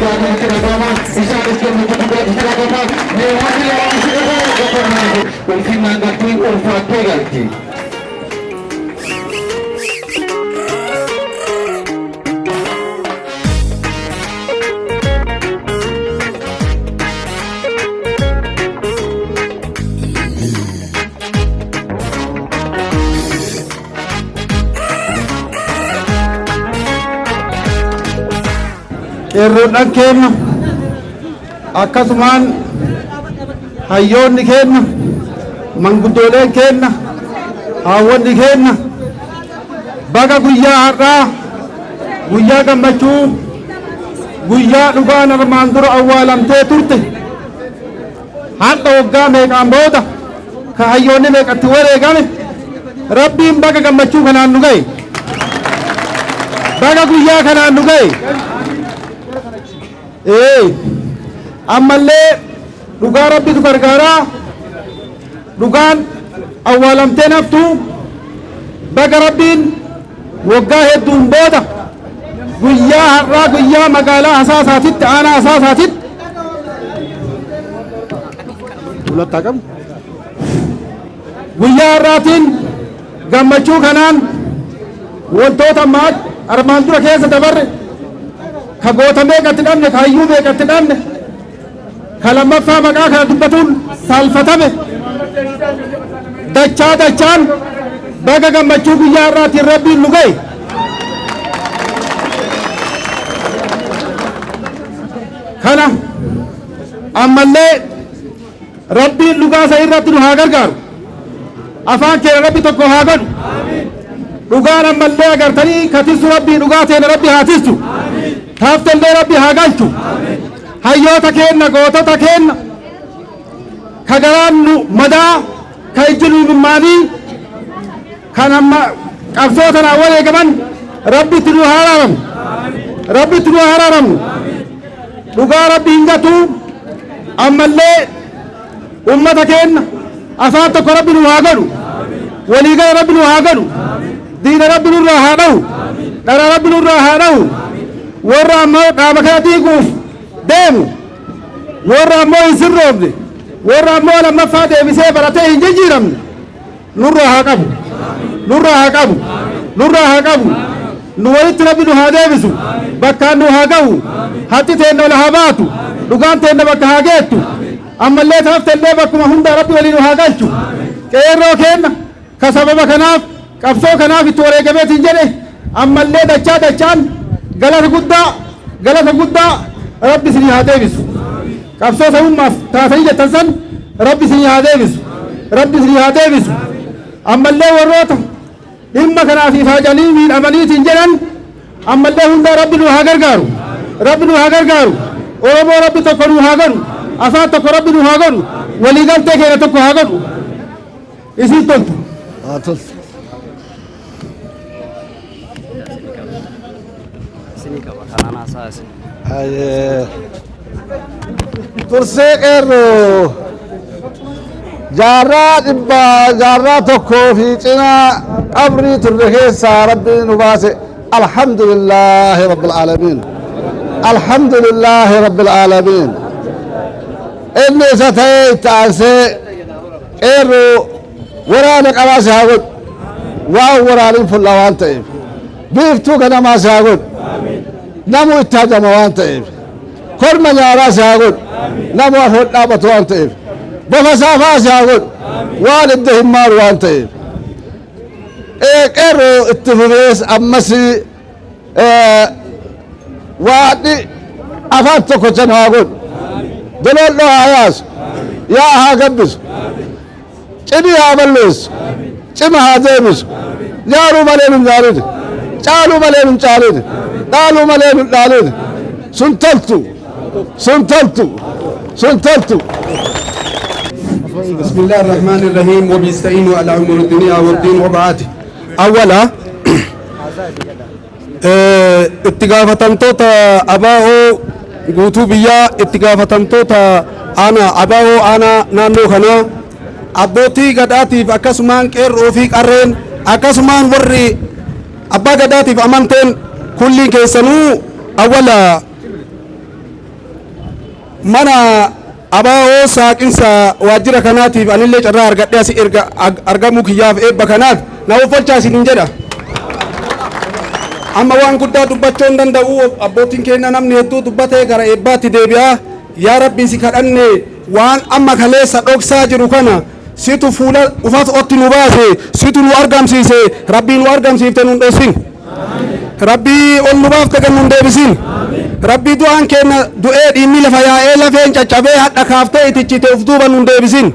guddaatu itti dhaga'ama. Isaanis gammachuu guddaatu itti dhaga'ama. Mee wanti lamaan isin irraa ulfinaan galtii ulfaattee galti. Qeerroodhaan keenya, akkasumaan hayyoonni keenya, manguddooleen keenya, haawwanni keenya, baga guyyaa har'aa, guyyaa gammachuu, guyyaa dhugaan armaan dura awwaalamtee turte, har'a waggaa meeqaan booda ka hayyoonni meeqatti wareegame, Rabbiin baga gammachuu kanaan nu ga'e. Baga guyyaa kanaan nu ga'e. Ee, ammallee dhugaa Rabbitu gargaaraa, dhugaan awwaalamtee naftu. Baga Rabbiin waggaa hedduun booda guyyaa har'aa, guyyaa magaalaa Hasaasaatitti, aanaa Hasaasaatitti fuulattaa qabu, guyyaa har'aatiin gammachuu kanaan wantoota ammaa armaan dura keessa dabarre, ka goota meeqatti dhabne, ka hayyuu meeqatti dhabne, ka lammaffaa maqaa kana dubbatuun saalfatame, dachaa dachaan baga gammachuu guyyaa har'aatiin Rabbiin nu ga'e. Kana ammallee Rabbiin dhugaa isa irratti nu haa gargaaru. Afaan keenya Rabbi tokko haa godhu. Dhugaan ammallee agartanii ka tissu, Rabbii dhugaa teena Rabbi haa tissu. Taaftellee Rabbi haa galchu. Hayyoota keenna, gootota keenna, ka garaan nu madaa, ka ijji nu mimmaanii, kan amma qabsoo tanaan wareegaman, Rabbitti nu haa araaramu. Rabbitti nu haa araaramu. Dhugaa Rabbi hin gatu. Ammallee ummata keenna afaan tokko Rabbi nu haa godhu. Waliigala Rabbi nu haa godhu. Diina Rabbi nurraa haa dha'u. Dhara Rabbi nurraa haa dha'u. Warra ammoo dhaaba kana diiguuf deemu, warra ammoo hin sirroofne, warra ammoo lammaffaa deebisee baratee hin jijjiiramne nurraa haa qabu. Nurraa haa qabu. Nurraa haa qabu. Nu walitti Rabbi nu haa deebisu. Bakkaan nu haa ga'u. Haqi teenna ol haa baatu. Dhugaan teenna bakka haa geettu. Ammallee taaftellee bakkuma hundaa Rabbi walii nu haa galchu. Qeerroo keenna ka sababa kanaaf qabsoo kanaaf itti wareegameetiin jedhe, ammallee dachaa dachaan galata guddaa, galata guddaa Rabbi isinii haa deebisu. Qabsoo sabummaaf taatanii jettan san Rabbi isinii haa deebisu. Rabbi isinii haa deebisu. Ammallee warroota dhimma kanaaf ifaajanii miidhamaniitiin jedhan, ammallee hundaa Rabbi nu haa gargaaru. Rabbi nu haa gargaaru. Oromoo Rabbi tokko nu haa godhu. Afaan tokko Rabbi nu haa godhu. Waliigaltee keenya tokko haa godhu. Isin toltu. Haa toltu. Isinii qaba kanaan haasaa isin. Ayyee. Dursee qeerroo jaarraa dhibba jaarraa tokkoo fi cinaa qabrii turre keessaa Rabbiin nu baase. Alhamdulillaahi rabbil aalamiin, alhamdulillaahi rabbil aalamiin. Inni isa ta'ee itti aansee qeerroo waraana qabaa si haa godhu. Waan waraaniin fulla waan ta'eef biiftuu ganamaa si haa godhu. Namu itti hajama waan ta'eef korma nyaaraa si haa godhu. Namu afoon dhaabatu waan ta'eef bofa saafaa si haa godhu. Waan idda hin maaru waan ta'eef qeerroo itti fufees ammas waadhi afaan tokkochan haa godhu. Dololdhoo haa yaasu, yaa haa gabbisu, cimii haa balleessu, cima haa deebisu. Nyaaruu malee nun nyaarin, caaluu malee nun caalin, dhaaluu malee nun dhaalin. Sun toltu, sun toltu, sun toltu. بسم الله الرحمن الرحيم وبنستعين على أمور الدنيا والدين وبعد. أولا itti gaafatamtoota ABO guutuu biyyaa, itti gaafatamtoota aanaa ABO aanaa naannoo kanaa, abbootii gadaatiif, akkasumaan qeerroo fi qarreen, akkasumaan warri abbaa gadaatiif amanteen kulliin keessanuu, awwala Mana ABO saaqinsa waajjira kanaatiif anillee carraa argadhee asii erga argamuu kiyyaaf eebba kanaaf na uffachaa isiniin jedha. Amma waan guddaa dubbachuu hin danda'u, abbootiin keenya namni hedduu dubbatee gara eebbaatti deebi'a. Yaa Rabbi, si kadhanne, waan amma kaleessa dhoksaa jiru kana situ fuula ufas otti nu baase, situ nu argamsiise. Rabbii nu argamsiifte nu hin dhoksin. Rabbii ol nu baafte kan nu hin deebisin. Rabbii du'aan keenya du'ee, dhiinni lafa yaa'ee, lafeen caccabee, hadha kaaftee itichite uf duuba nu hin deebisin.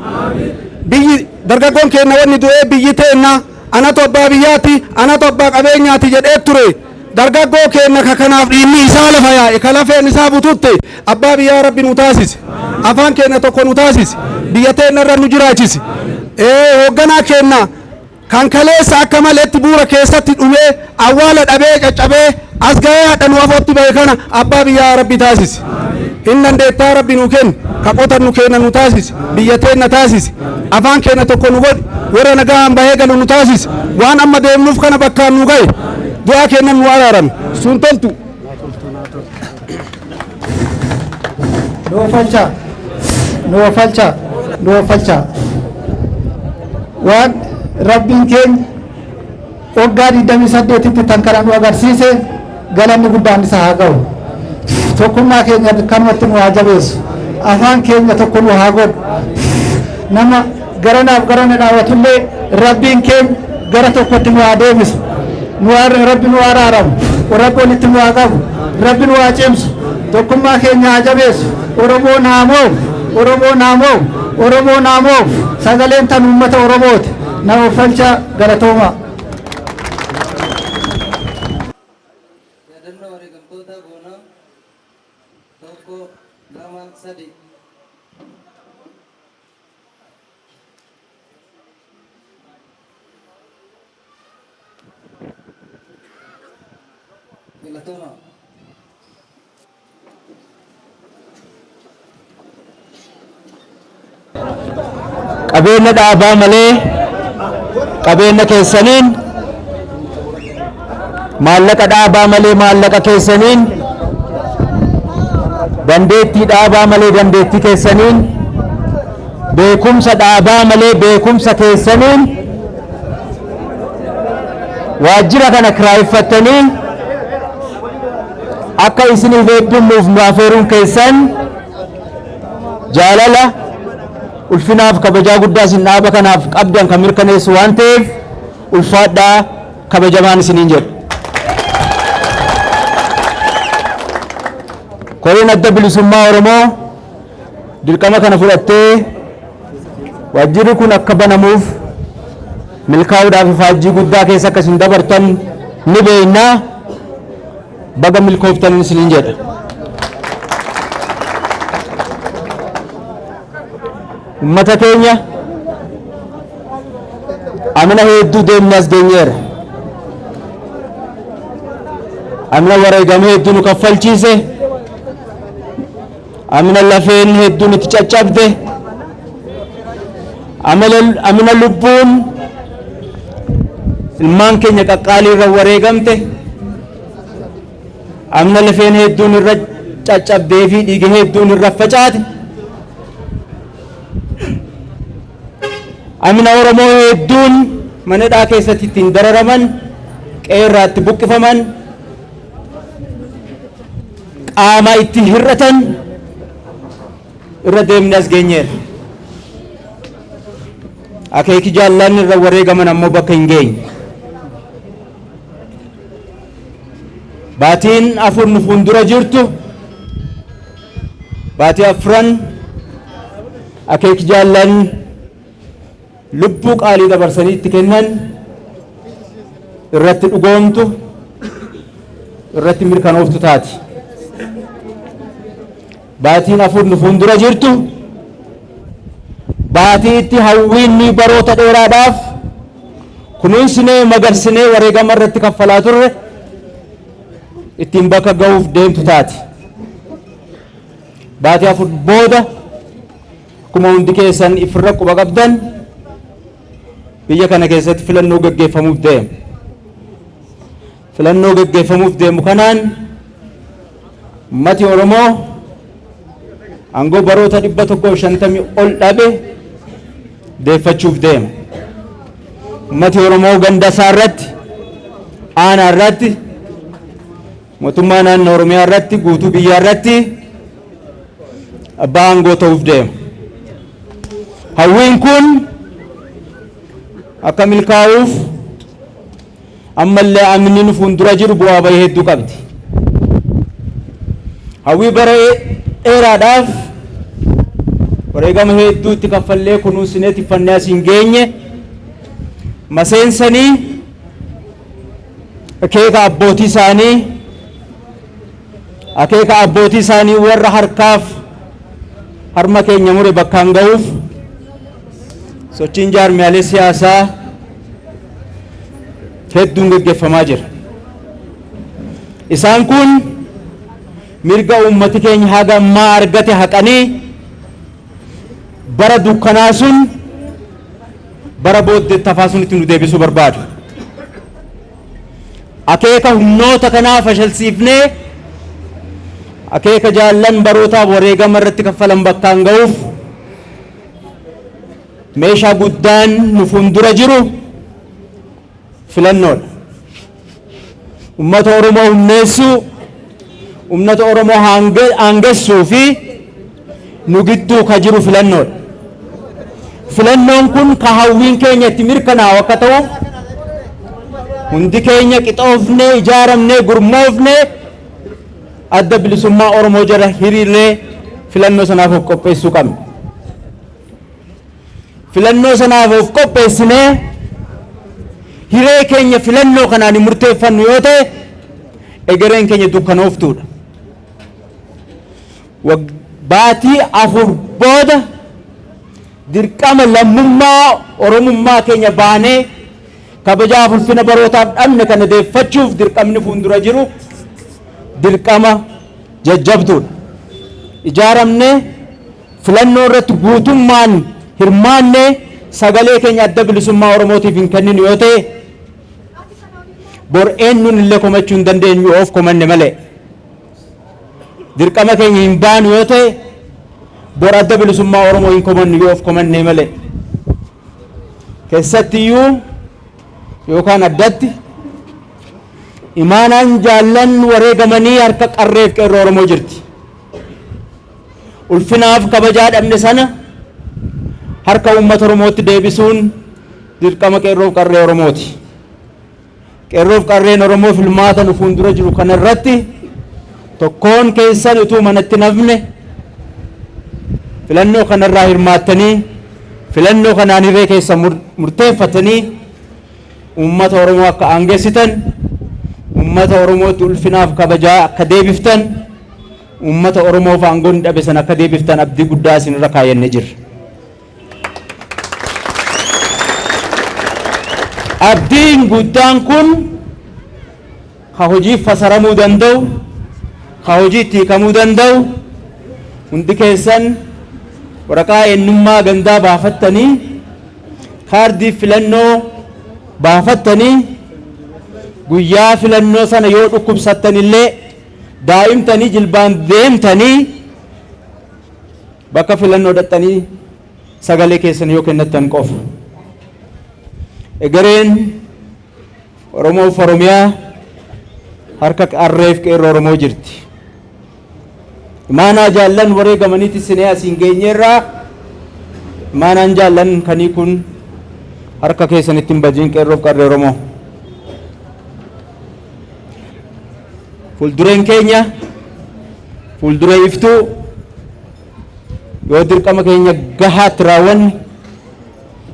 Biyyi dargaggoon keenya wanni du'ee biyyi teenna, anatu abbaa biyyaati, anatu abbaa qabeenyaati jedhee ture. Dargaggoo keenya ka kanaaf dhiinni isaa lafa yaa'e, ka lafeen isaa bututte, abbaa biyyaa Rabbi nu taasise. Afaan keenya tokko nu taasise. Biyya teenna irra nu jiraachise. Hoogganaa keenya kan kaleessa akka maleetti buura keessatti dhumee, awwaala dhabee, caccabee as ga'ee hadha nu afootti bahe kana abbaa biyyaa Rabbi taasise. Hin dandeettaa, Rabbi nu kennu. Ka qotannu keenya nu taasise. Biyya teenna taasise. Afaan keenya tokko nu godhi. Warra nagaan bahee galu nu taasise. Waan amma deemnuuf kana bakkaan nu gahe. Du'aa kennan nu araarame. Sun toltu. Nu oofalchaa. Nu oofalchaa. Nu oofalchaa. Waan Rabbiin keenya waggaa 28tti tan kana nu agarsiise, galanni guddaan isa haa ga'u. Tokkummaa keenya kanumatti nu haa jabeessu. Afaan keenya tokko nu haa godhu. Nama garanaaf garana dhaawatullee Rabbiin keenya gara tokkotti nu haa deebisu. Nu Rabbi nu haa araaramu. Rabbi walitti nu haa qabu. Rabbi nu haa cimsu. Tokkummaa keenya haa jabeessu. Oromoon haa mo'u. Oromoon haa mo'u. Oromoon haa mo'u. Sagaleen tan uummata Oromooti. Na oofalcha, galatooma. Yaadannoo wareegamtoota goonaa, tokko, lama, sadi. Galatooma. Qabeenya dhaabaa malee qabeenya keessaniin, maallaqa dhaabaa malee maallaqa keessaniin, dandeettii dhaabaa malee dandeettii keessaniin, beekumsa dhaabaa malee beekumsa keessaniin waajjira kana kiraayeffattanii akka isiniif eebbifnuuf nu afeeruun keessan jaalala, ulfinaaf kabajaa guddaa isin dhaaba kanaaf qabdan kan mirkaneessu waan ta'eef ulfaadhaa, kabajamaan isiniin jedhu. Koreen Adda Bilisummaa Oromoo dirqama kana fudhattee waajjirri kun akka banamuuf milkaa'uudhaaf ifaajjii guddaa keessa akka isin dabartan ni beekna, baga milkooftan isiniin jedha. Ummata keenya, amina hedduu deemne as geenyeera. Amina wareegama hedduu nu kaffalchiise. Amina lafeen hedduun itti caccabde. Amina lubbuun ilmaan keenya qaqqaalii irra wareegamte. Amina lafeen hedduun irra caccabdee fi dhiiga hedduun irra facaate. Amina Oromoo hedduun mana hidhaa keessatti ittiin dararaman, qe'eerraa itti buqqifaman, qaama itti hir'atan irra deemne as geenyeerra. Akeeki jaallan irra wareegaman ammoo bakka hin geenye. Baatiin 4 nu fuuldura jirtu, baatii afran akeeki jaallan lubbuu qaalii dabarsanii itti kennan irratti dhugoomtu, irratti mirkanooftu taati. Baatiin 4 nu fuuldura jirtu baatii itti hawwiinni baroota dheeraadhaaf kunuunsinee magarsinee wareegama irratti kaffalaa turre ittiin bakka ga'uuf deemtu taati. Baatii 4 booda akkuma hundi keessan ifirra quba qabdan biyya kana keessatti filannoo gaggeeffamuuf deema. Filannoo gaggeeffamuuf deemu kanaan ummati Oromoo Aangoo baroota 150 ol dhabe deeffachuuf deema. Ummati Oromoo ganda isaa irratti, aanaa irratti, mootummaa naannoo Oromiyaa irratti, guutuu biyyaa irratti abbaa aangoo ta'uuf deema. Hawwiin kun akka milkaa'uuf ammallee amni nu fuuldura jiru bu'aa bahii hedduu qabdi. Hawwii bara dheeraadhaaf wareegama hedduu itti kaffallee kunuunsinee tiffannee asiin geenye maseensanii akeeka abbootii isaanii akeeka abbootii isaanii warra harkaaf harma keenya mure bakkaan ga'uuf sochiin jaarmiyaalee siyaasaa hedduun geggeeffamaa jira. Isaan kun mirga uummati keenya haga ammaa argate haqanii bara dukkanaa sun, bara booddee hafaa sunitti nu deebisuu barbaadu. Akeeka humnoota kanaa fashalsiifnee akeeka jaallan barootaaf wareegama irratti kaffalan bakkaan ga'uuf meeshaa guddaan nu fuuldura jiru filannoodha. Uummata Oromoo humneessuu, uummata Oromoo aangessuu fi nu gidduu ka jiru filannoodha. Filannoon kun ka hawwiin keenya itti mirkanaa'u akka ta'uuf hundi keenya qixoofnee, ijaaramnee, gurmoofnee Adda Bilisummaa Oromoo jala hiriirree filannoo sanaaf of qopheessuu qabna. Filannoo sanaaf of qopheessinee hiree keenya filannoo kanaan hin murteeffannu yoo ta'e, egereen keenya dukkanooftuudha. Baatii 4 booda dirqama lammummaa Oromummaa keenya baanee kabajaaf ulfina barootaaf dhabne kana deeffachuuf dirqamni fuuldura jiru dirqama jajjabduudha. Ijaaramnee filannoo irratti guutummaan hirmaannee sagalee keenya Adda Bilisummaa Oromootiif hin kenninu yoo ta'e, bor eenyuun illee komachuu hin dandeenyu, of komanne malee. Dirqama keenya hin baanu yoo ta'e, bor Adda Bilisummaa Oromoo hin komannu yoo of komanne malee. Keessattiyyuu yookaan addatti imaanaan jaallan wareegamanii harka qarreef qeerroo Oromoo jirti. Ulfinaaf kabajaa dhabne sana harka uummata Oromootti deebisuun dirqama qeerroof qarree Oromooti. Qeerroof qarreen Oromoo filmaata nu fuuldura jiru kanarratti tokkoon keessan utuu manatti nafne filannoo kanarraa hirmaattanii, filannoo kanaan hiree keessan murteeffatanii uummata Oromoo akka aangeessitan, uummata Oromootti ulfinaaf kabajaa akka deebiftan, uummata Oromoof aangoon dhabe sana akka deebiftan abdii guddaa isinirra kaayyannee jirra. Abdiin guddaan kun ka hojiif fasaramuu danda'u, ka hojii itti hiikamuu danda'u, hundi keessan waraqaa eenyummaa gandaa baafattanii, kaardii filannoo baafattanii, guyyaa filannoo sana yoo dhukkubsattanillee daa'imtanii jilbaan deemtanii bakka filannoo dhaqxanii sagalee keessan yoo kennattan qofa. Egereen Oromoof Oromiyaa harka qarreef qeerroo Oromoo jirti. Imaanaa jaallan wareegamaniiti sinee asiin geenyeerraa, imaanaan jaallan kanii kun harka keessanitti hin badiin, qeerroof qarree Oromoo. Fuuldureen keenya fuulduree iftuu yoo dirqama keenya gahaatti raawwanne,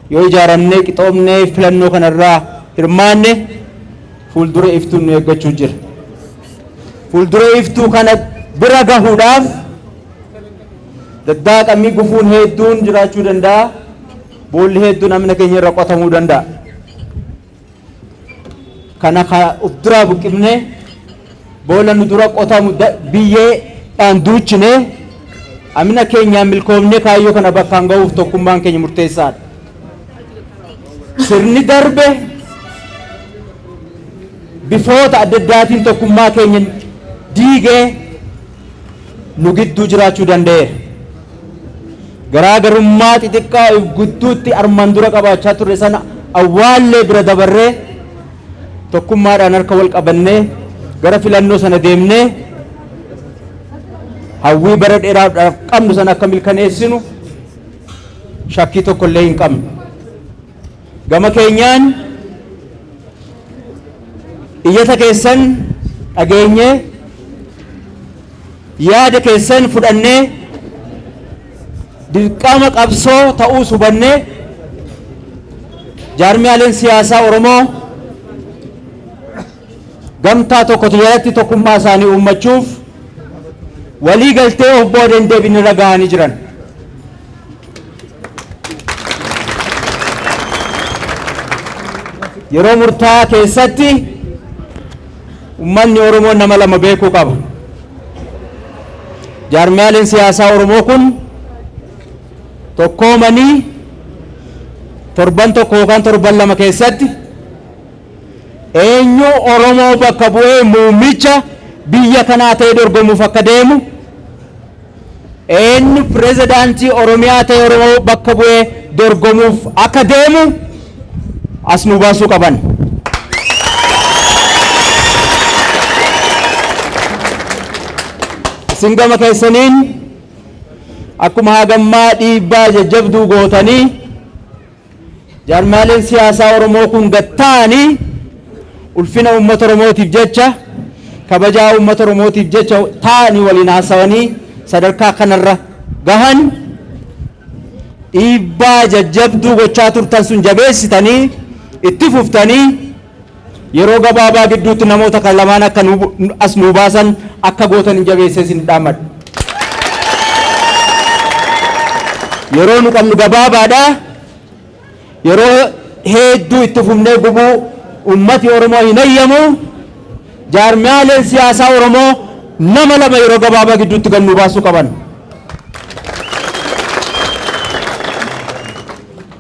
yoo ijaaramnee qixoomnee filannoo kanarraa hirmaanne, fuuldura iftuun nu eeggachuu jira. Fuuldura iftuu kana bira gahuudhaaf daddaaqamii gufuun hedduun jiraachuu danda'a. Boolli hedduun amna keenya irra qotamuu danda'a. Kana uf duraa buqqifnee, boolla nu dura qotamu biyyeedhaan duuchinee, amina keenyaan milkoomnee kaayyoo kana bakkaan gahuuf tokkummaan keenya murteessaadha. Sirni darbe bifoota adda addaatiin tokkummaa keenya diigee nu gidduu jiraachuu danda'eera. Garaagarummaa xixiqqaa if gidduutti armaan dura qabaachaa turre sana awwaallee bira dabarree tokkummaadhaan harka wal qabannee gara filannoo sana deemnee hawwii bara dheeraadhaaf qabnu sana akka milkaneessinu shakkii tokko illee hin qabnu. Gama keenyaan iyyata keessan dhageenyee, yaada keessan fudhannee, dirqama qabsoo ta'uus hubannee, jaarmiyaaleen siyaasaa Oromoo gamtaa tokko jalatti tokkummaa isaanii uummachuuf walii galtee of booda hin deebine irra gahanii jiran. Yeroo murtaa'aa keessatti uummanni Oromoo nama lama beekuu qaba. Jaarmiyaaleen siyaasaa Oromoo kun tokkoomanii torban tokko yookaan torban 2 keessatti eenyu Oromoo bakka bu'ee muummicha biyya kanaa ta'ee dorgomuuf akka deemu, eenyu pirezidaantii Oromiyaa ta'e Oromoo bakka bu'ee dorgomuuf akka deemu as nu baasuu qaban. Isin gama keessaniin akkuma hagammaa dhiibbaa jajjabduu gootanii jaarmiyaaleen siyaasaa Oromoo kun gatta'anii ulfina uummata Oromootiif jecha, kabajaa uummata Oromootiif jecha taa'anii waliin haasawanii sadarkaa kanarra gahan, dhiibbaa jajjabduu gochaa turtan sun jabeessitanii itti fuftanii yeroo gabaabaa gidduutti namoota kan lamaan akka as nuu baasan akka gootan hin jabeessee isin dhaammadha. Yeroo nu qabnu gabaabaadha. Yeroo hedduu itti fufnee gubuu ummati Oromoo hin hayyamu. Jaarmiyaaleen siyaasaa Oromoo nama lama yeroo gabaabaa gidduutti gad nuu baasuu qaban.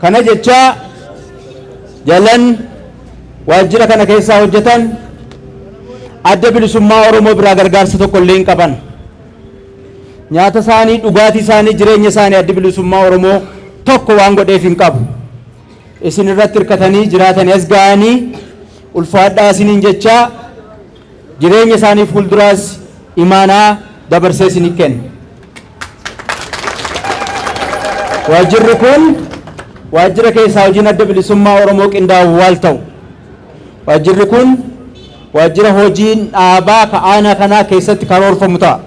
Kana jecha jalan waajjira kana keessaa hojjetan Adda Bilisummaa Oromoo biraa gargaarsa tokko illee hin qaban. Nyaata isaanii, dhugaatii isaanii, jireenya isaanii Addi Bilisummaa Oromoo tokko waan godheef hin qabu. Isin irratti hirkatanii jiraatanii as ga'anii ulfaadhaa isiniin jechaa jireenya isaanii fuulduraas imaanaa dabarsee isinii kenna. Waajjirri kun waajjira keessaa hojiin Adda Bilisummaa Oromoo qindaa'u waal ta'u. Waajjirri kun waajjira hojiin dhaabaa ka aanaa kanaa keessatti karoorfamu ta'a.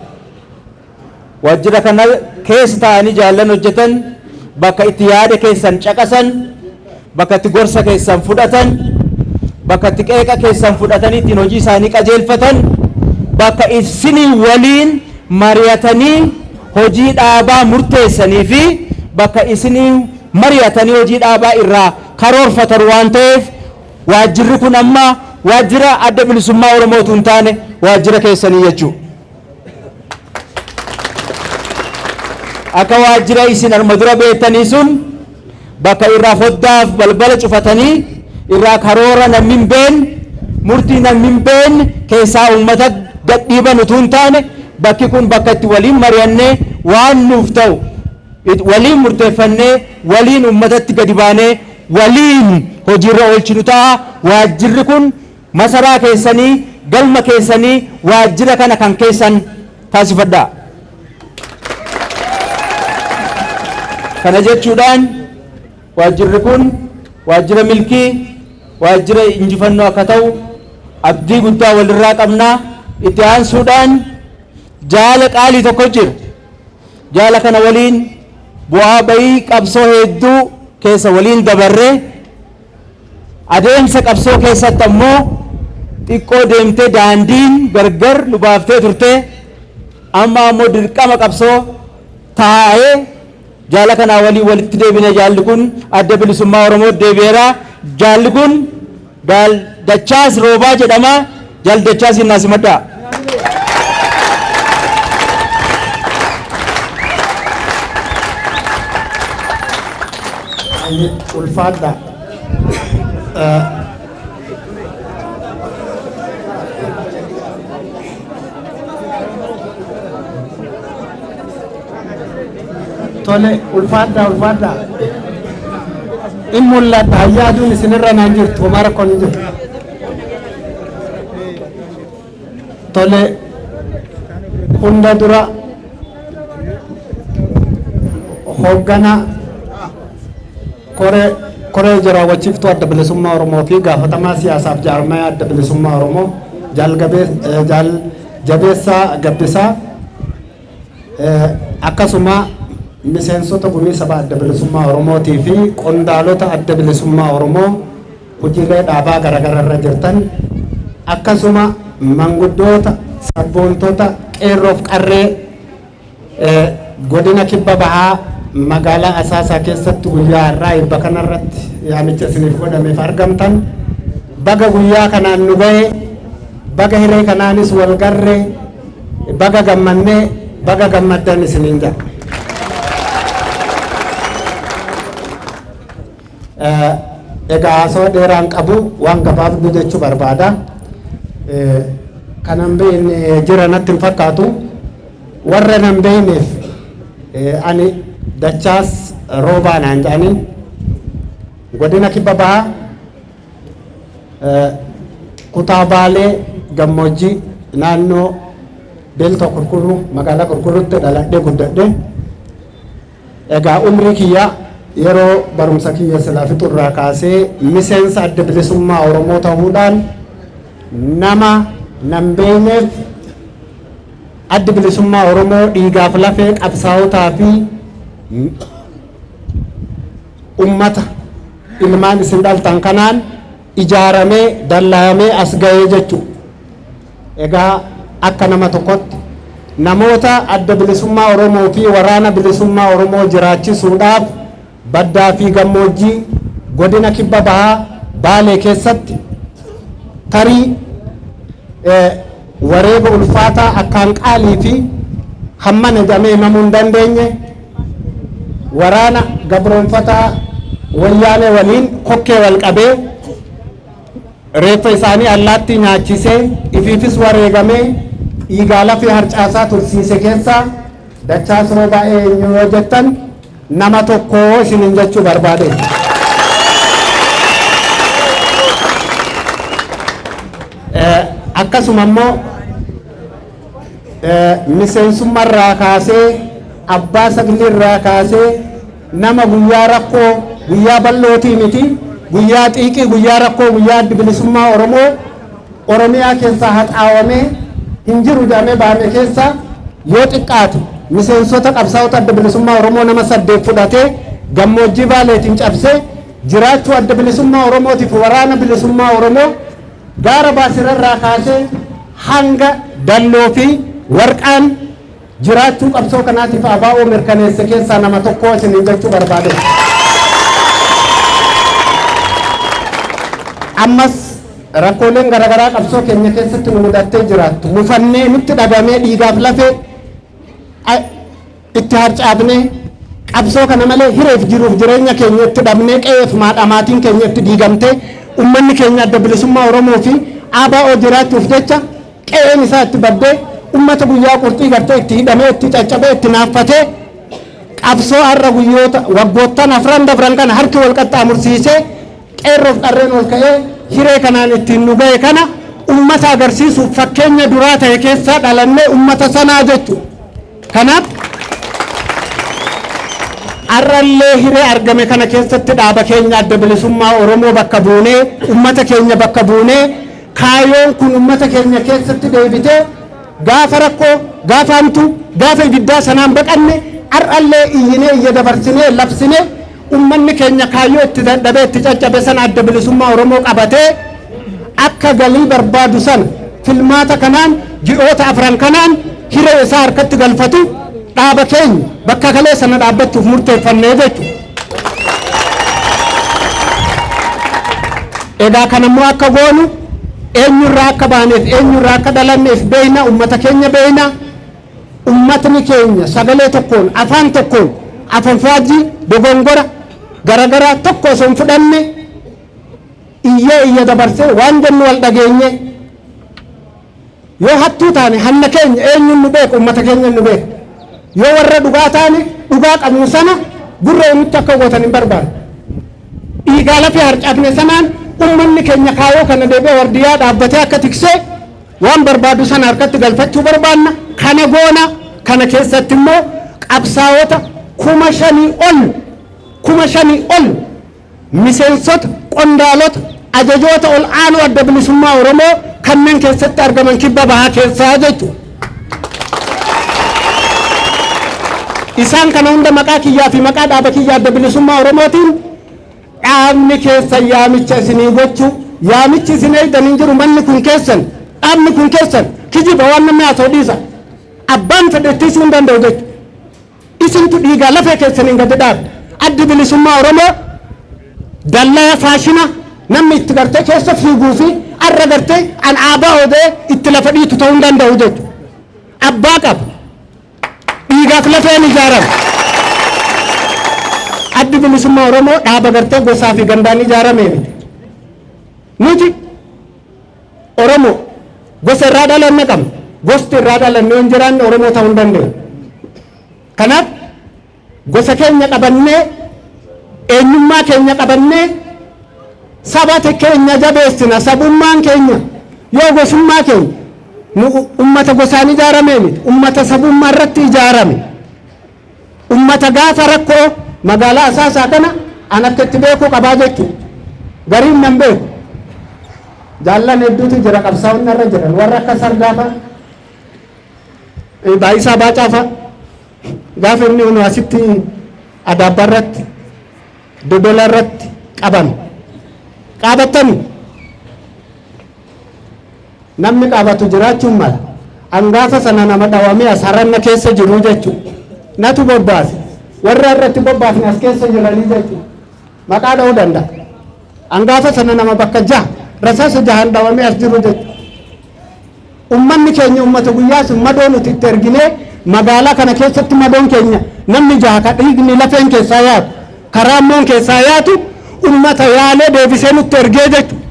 Waajjira kana keessa taa'anii jaallan hojjetan, bakka itti yaada keessan caqasan, bakka itti gorsa keessan fudhatan, bakka itti qeeqa keessan fudhatanii ittiin hojii isaanii qajeelfatan, bakka isinii waliin mari'atanii hojii dhaabaa murteessanii fi bakka isinii mari'atanii hojii dhaabaa irraa karoorfatan waan ta'eef, waajjirri kun amma waajjira Adda Bilisummaa Oromoo utuu hin taane waajjira keessanii jechuudha. Akka waajjira isin arma dura beektanii sun bakka irraa foddaaf balbala cufatanii irraa karoora namni hin beekne, murtii namni hin beekne keessaa uummata gadhiiban utuu hin taane, bakki kun bakka itti waliin mari'annee waan nuuf ta'u waliin murteeffannee waliin uummatatti gadi baanee waliin hojiirra oolchinu ta'a. Waajjirri kun masaraa keessanii, galma keessanii, waajjira kana kan keessan taasifadhaa. Kana jechuudhaan waajjirri kun waajjira milkii, waajjira injifannoo akka ta'u abdii guddaa walirraa qabna. Itti aansuudhaan jaala qaalii tokko jira. Jaala kana waliin bu'aa bayii qabsoo hedduu keessa waliin dabarree, adeemsa qabsoo keessatti ammoo xiqqoo deemtee daandiin gargar nu baaftee turte, amma ammoo dirqama qabsoo taa'ee jaala kanaa waliin walitti deebine. Jaalli kun Adda Bilisummaa Oromoo deebi'eera. Jaalli kun Jaal Dachaas Roobaa jedhama. Jaal Dachaas innaa simadhaa. Ulfaadha. Tole, ulfaadhaa, ulfaadhaa. In mul'adha, hayyaa aduun isinirra naan jirtu, homaa rakkoon hin jiru. Tole, hunda dura hooggana koree koree hojii raawwachiiftuu Adda Bilisummaa Oromoo fi gaafatamaa siyaasaaf jaarmaya Adda Bilisummaa Oromoo Jaal Jaal Jabeessaa Gabbisaa, akkasuma miseensota Gumii Saba Adda Bilisummaa Oromootii fi qondaalota Adda Bilisummaa Oromoo hojiilee dhaabaa garaagaraa irra jirtan, akkasuma manguddoota, sabboontota, qeerroof qarree godina Kibba Bahaa magaalaa Asaasaa keessatti guyyaa har'aa eebba kanarratti yaamicha isiniif godhameef argamtan, baga guyyaa kanaan nu ga'e, baga hiree kanaanis wal garree, baga gammannee, baga gammaddan isiniin jedha. Egaa haasawaa dheeraan qabu, waan gabaabduu jechuu barbaada. Kanan beekne jira natti hin fakkaatu. Warra nan beekneef, ani Dachaas Roobaa naan jedhanii, godina Kibba Bahaa, kutaa Baalee Gammoojjii, naannoo Beeltoo Kurkuruu, magaalaa Kurkuruutti dhaladhee guddadhe. Egaa umrii kiyya yeroo barumsa kiyya silaa fixurraa kaasee miseensa Adda Bilisummaa Oromoo ta'uudhaan, nama nan beekneef, Addi Bilisummaa Oromoo dhiigaaf lafee qabsaa'otaa fi ummata ilmaan isin dhaltan kanaan ijaaramee dallaayamee as ga'ee jechuudha. Egaa akka nama tokkotti namoota Adda Bilisummaa Oromoo fi Waraana Bilisummaa Oromoo jiraachisuudhaaf baddaa fi gammoojjii godina Kibba Bahaa Baalee keessatti tarii wareega ulfaataa akkaan qaalii fi hammana jedhamee himamuu hin dandeenye waraana gabroonfataa Wayyaanee waliin kokkee wal qabee, reeffa isaanii allaattii nyaachisee, ifiifis wareegamee dhiigaa lafee harcaasaa tursiise keessaa Dachaas Roobaa eenyu yoo jettan, nama tokko isiniin jechuu barbaade. Akkasuma immoo miseensummarraa kaasee, abbaa saglirraa kaasee, nama guyyaa rakkoo, guyyaa bal'ootii miti, guyyaa xiiqii, guyyaa rakkoo, guyyaa Addi Bilisummaa Oromoo Oromiyaa keessaa haxaawamee hin jiru jedhamee baame keessa yoo xiqqaate miseensota qabsaa'ota Adda Bilisummaa Oromoo nama 8 fudhatee gammoojjii Baaleetiin cabsee jiraachuu Adda Bilisummaa Oromootiif Waraana Bilisummaa Oromoo gaara Baasirarraa kaasee hanga Dalloo fi Warqaan jiraachuu qabsoo kanaatiif ABO mirkaneesse keessaa nama tokko isiniin jechuu barbaade. Ammas rakkooleen garaagaraa qabsoo keenya keessatti nu mudattee jiraattu. Mufannee nutti dhagamee, dhiigaaf lafee itti harcaafnee, qabsoo kana malee hireef jiruuf jireenya keenya itti dhabnee, qe'eef maadhamaatiin keenya itti diigamtee, ummanni keenya Adda Bilisummaa Oromoo fi ABO jiraachuuf jecha qe'een isaa itti baddee, ummata guyyaa qurxii gartee itti hidhamee, itti caccabee, itti naaffatee, qabsoo har'a guyyoota waggoottan afran dabran kana harki wal qaxxaamursiisee, qeerroof qarreen ol ka'ee hiree kanaan ittiin nu ga'e kana ummata agarsiisuuf fakkeenya duraa ta'e keessaa dhalannee ummata sanaa jechuudha. Kanaaf har'allee hiree argame kana keessatti dhaaba keenya Adda Bilisummaa Oromoo bakka buunee, ummata keenya bakka buunee, kaayoon kun ummata keenya keessatti deebitee gaafa rakkoo, gaafa hamtuu, gaafa ibiddaa sanaan baqanne, har'allee iyyinee, iyya dabarsinee, labsinee, ummanni keenya kaayyoo itti dadhabee itti caccabe sana Adda Bilisummaa Oromoo qabatee akka galii barbaadu sana filmaata kanaan ji'oota afran kanaan hiree isaa harkatti galfatu dhaaba keenya bakka kalee sana dhaabbachuuf murteeffannee jechuudha. Egaa kanammoo akka goonu eenyurraa akka baaneef, eenyurraa akka dhalanneef beeyna, ummata keenya beeyna. Ummatni keenya sagalee tokkoon, afaan tokkoon, afanfaajii dogongora garagaraa tokko osoo hin fudhanne iyyee iyya dabarsee waan jennu wal dhageenye, yoo hattuu taane hanna keenya eenyuun nu beeku? Ummata keenya nu beeku. Yoo warra dhugaa taane, dhugaa qabnu sana gurra nutti akka gootan hin barbaadu. Dhiigaa lafee harcaafne sanaan ummanni keenya kaayoo kana deebi'ee wardiyaa dhaabbatee akka tiksee waan barbaadu sana harkatti galfachuu barbaanna. Kana goona. Kana keessatti immoo qabsaa'ota 5,000 ol, 5,000 ol, miseensota, qondaalota, ajajoota ol aanoo Adda Bilisummaa Oromoo kanneen keessatti argaman Kibba Bahaa keessaa jechuudha. Isaan kana hunda maqaa kiyyaa fi maqaa dhaaba kiyya Adda Bilisummaa Oromootiin dhaabni keessan yaamicha isinii gochuu, yaamichi isin eegdan hin jiru. Manni kun keessan, dhaabni kun keessan. Kijiba waan namni haasa'u dhiisa. Abbaan fedhe ittisuu hin danda'u jechuudha. Isintu dhiigaa lafee keessaniin gadi dhaabe. Addi Bilisummaa Oromoo dallaya faashina namni itti gartee keessa fiiguu fi arra gartee an aabaa odee itti lafa dhiitu ta'uu hin danda'u jechuudha. Abbaa qaba. Dhiigaaf lafeen ijaarame. Addi Bilisummaa Oromoo dhaaba gartee gosaa fi gandaan ijaarame miti. Nuti Oromoo gosa irraa dhalanne qabna. Gosti irraa dhalanne yoo hin jiraanne, Oromoo ta'uu hin dandeenyu. Kanaaf gosa keenya qabannee, eenyummaa keenya qabannee, saba keenya jabeessina. Sabummaan keenya yoo gosummaa keenya, nu ummata gosaan ijaarame miti. Ummata sabummaa irratti ijaarame. Ummata gaafa rakkoo magaalaa Asaasaa kana an akka itti beekuu qabaa jechuudha. Gariin nan beeku. Jaallan hedduutu jira, qabsaa'onni irra jiran, warra akka Sardaa fa'a, Baayisaa Baacaa fa'a, gaafa inni nu asitti Adaabbaa irratti, Dodola irratti qabame. Qaabattanii namni qaabatu jiraachuun mala. An gaafa sana nama dhawamee as haranna keessa jiru jechuudha. Natu bobbaase. Warra irratti bobbaafne as keessa jiranii jechuudha. Maqaa dha'uu danda'a. An gaafa sana nama bakka jaha rasaasa jahan dhawamee as jiru jechuudha. Ummanni keenya ummata guyyaa sun madoo nuti itti erginee, magaalaa kana keessatti madoon keenya namni jaha ka dhiigni lafeen keessaa yaatu, karaa immoon keessaa yaatu, ummata yaalee deebisee nutti ergee jechuudha.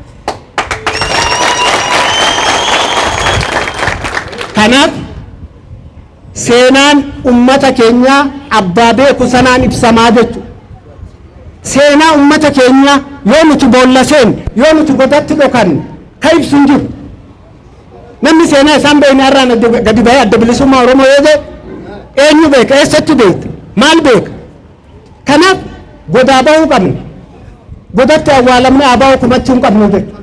Kanaaf seenaan ummata keenyaa abbaa beeku sanaan ibsamaa jechuudha. Seenaa ummata keenyaa yoo nuti boolla seenne, yoo nuti godatti dhokanne, ka ibsu hin jiru. Namni seenaa isaan beekne har'aan gadi bahee Adda Bilisummaa Oromoo yoo jedhe, eenyu beeka? Eessatti beekta? Maal beeka? Kanaaf godaa bahuu qabna. Godatti awwaalamne ABO kumachuu hin qabnu jechuudha.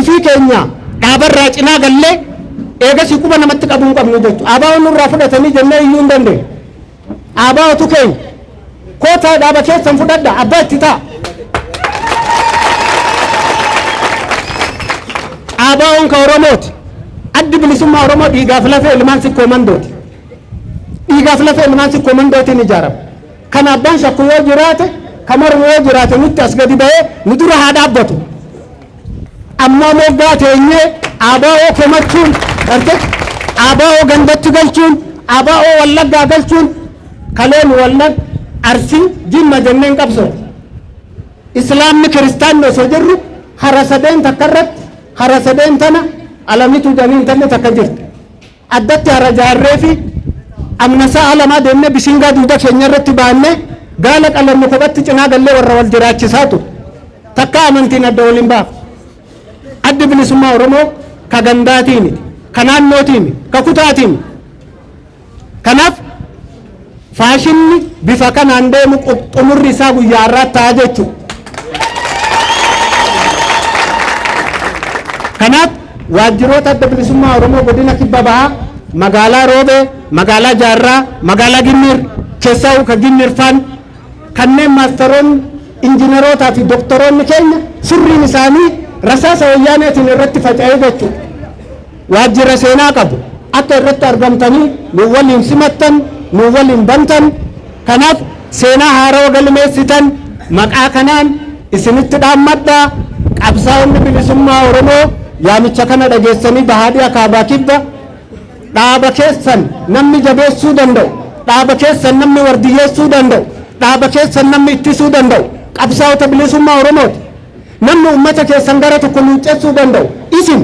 Ifii keenya dhaabarraa cinaa gallee eegasii quba namatti qabuu hin qabnu jechuudha. ABO nurraa fudhatanii jennee iyyuu hin dandeenyu. ABOtu keenya. Kootaa, dhaaba keessan fudhadha, abbaa itti ta'a. ABOn ka Oromooti. Addi Bilisummaa Oromoo dhiigaaf lafee ilmaan Sikkoo Mandooti. Dhiigaaf lafee ilmaan Sikkoo Mandootiin ijaarama. Kan abbaan shakku yoo jiraate, ka mormu yoo jiraate, nutti as gadi bahee nu dura haa dhaabbatu. Ammoo moggaa teenyee ABO komachuun, garte ABO gandatti galchuun, ABO Wallaggaa galchuun, kaleen Wallag, Arsii, Jimma jenneen qabsoo. Islaamni Kiristaanni osoo jirru hara sadeen takka irratti, hara sadeen tana Alamitu janiin tanne takka jirti. Addatti hara jaarree fi amna sa'a 2 deemnee bishingaa duuda keenya irratti baannee gaala qalannu kophatti cinaa gallee warra wal jiraachisaa ture. Takka amantiin adda wal hin baafne. Addi Bilisummaa Oromoo ka gandaatii miti, ka naannootii miti, ka kutaatii miti. Kanaaf faashinni bifa kanaan deemu xumurri isaa guyyaa har'aa ta'a jechuudha. Kanaaf waajjiroota Adda Bilisummaa Oromoo godina Kibba Bahaa, magaalaa Roobee, magaalaa Jaarraa, magaalaa Ginniir, keessaa ka Ginniir faan kanneen maastaroonni, injiinarootaa fi doktoroonni keenya surriin isaanii rasaasa Wayyaaneetiin irratti faca'ee jechuudha. Waajjira seenaa qabu akka irratti argamtanii nu waliin simattan, nu waliin bantan, kanaaf seenaa haarawa galmeessitan maqaa kanaan isinitti dhaammadhaa. Qabsaa'onni bilisummaa Oromoo yaamicha kana dhageessanii bahaa, dhiha, kaabaa, kibba dhaaba keessan namni jabeessuu danda'u, dhaaba keessan namni wardiyyeessuu danda'u, dhaaba keessan namni ittisuu danda'u qabsaa'ota bilisummaa Oromooti. Namni ummata keessan gara tokko luuccessuu danda'u isin.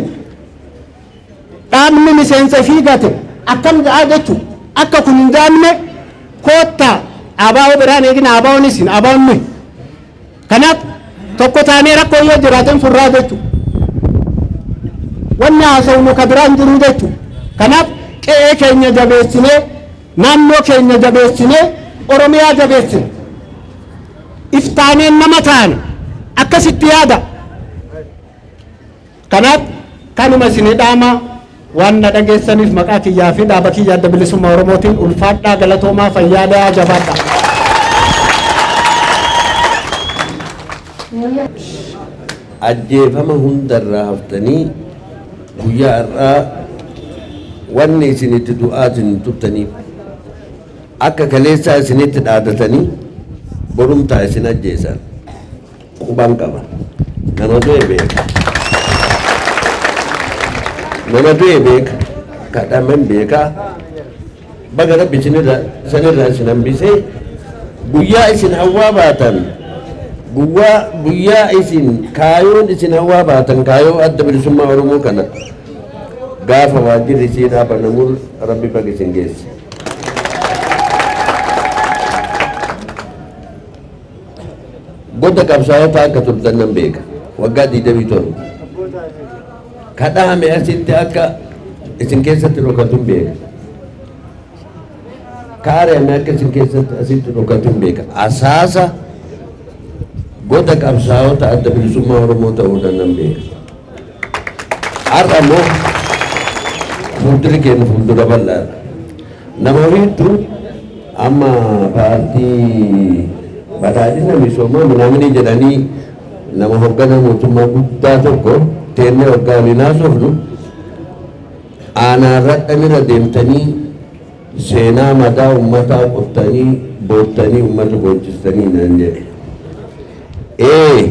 Dhaabni miseensa ifii gate akkam ja'a jechuudha. Akka kun hin jaamne koottaa ABO biraan eegina, ABO'n isin, ABO'n nuyi. Kanaaf tokko taanee rakkoo yoo jiraateen furraa jechuudha. Wanni haasawnu ka biraan jiru jechuudha. Kanaaf qe'ee keenya jabeessinee, naannoo keenya jabeessinee, Oromiyaa jabeessine. Iftaaneen nama taane akkasitti yaada. Kanaaf kanuma isinii dhaama. Waan na dhageessaniif maqaa kiyyaa fi dhaaba kiyya Adda Bilisummaa Oromootiin ulfaadhaa, galatoomaa, fayyaadhaa, jabaadhaa. Ajjeefama hundarraa haftanii guyyaa har'aa wanni isin itti du'aatiin turtaniif akka kaleessaa isinitti dhaadatanii borumtaa isin ajjeesan quban qaba. Nama du'e beeka. Nama du'e beeka. Kadhamen beeka. Baga Rabbi isinirraa isanirraa isin hambisee guyyaa isin hawwaa baatan, guyyaa isin kaayoon isin hawwaa baatan, kaayoo Adda Bilisummaa Oromoo kana gaafa waajjirri isii dhaabanamuun Rabbi baga isin geesse. Goda qabsaa'otaa akka turtan nan beeka. Waggaa 27. Kadhahame asitti akka isin keessatti dhokatun beeka. Ka ari'ame akka isin keessatti asitti dhokatun beeka. Asaasa goda qabsaa'ota Adda Bilisummaa Oromoo ta'uudhaan nan beeka. Har'a immoo fuuldurri keenya fuuldura bal'aadha. Nama hedduu amma paartii badhaadhina misoomaa minaaminii jedhanii nama hoogganaa mootummaa guddaa tokko teennee waggaa waliin haasofnu, aanaarra dhanirra deemtanii seenaa madaa uummataa qottanii boottanii uummata boochistanii naan jedhe. Ee,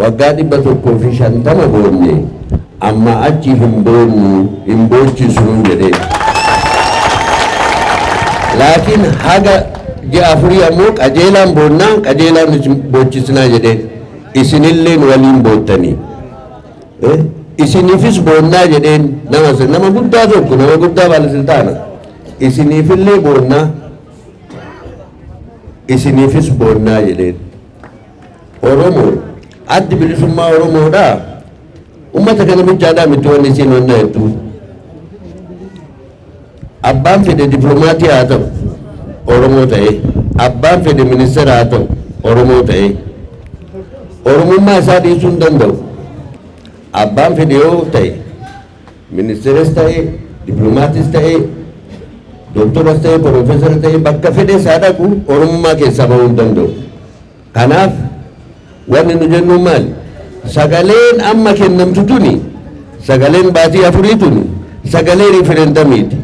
waggaa 150 boonne, amma achi hin boonnu, hin boochisnu jedheen. Laakiin haga ji'a 4 ammoo qajeelaan boonnaa, qajeelaan isin boochisnaa jedheen. Isinilleen waliin boottanii. Isiniifis boonnaa jedheen. Nama nama guddaa tokko, nama guddaa baalisiltaana. Isiniifillee boonnaa, isiniifis boonnaa jedheen. Oromoo, Addi Bilisummaa Oromoodhaa ummata kana bichaadhaa miti wanni isiin wanna hedduu. Abbaan fedhe diplomaatii haa ta'u Oromoo ta'ee, abbaan fedhe ministeera haa ta'u Oromoo ta'ee, Oromummaa isaa dhiisuu hin danda'u. Abbaan fedhe yoo ta'e, ministeeras ta'e, diplomaatis ta'e, dooktoras ta'e, piroofeesara ta'e, bakka fedhe isaa dhaqu Oromummaa keessaa bahuu hin danda'u. Kanaaf wanni nu jennu maali? Sagaleen amma kennamtu tuni, sagaleen baatii 4 tuni, sagalee riiferendamiiti.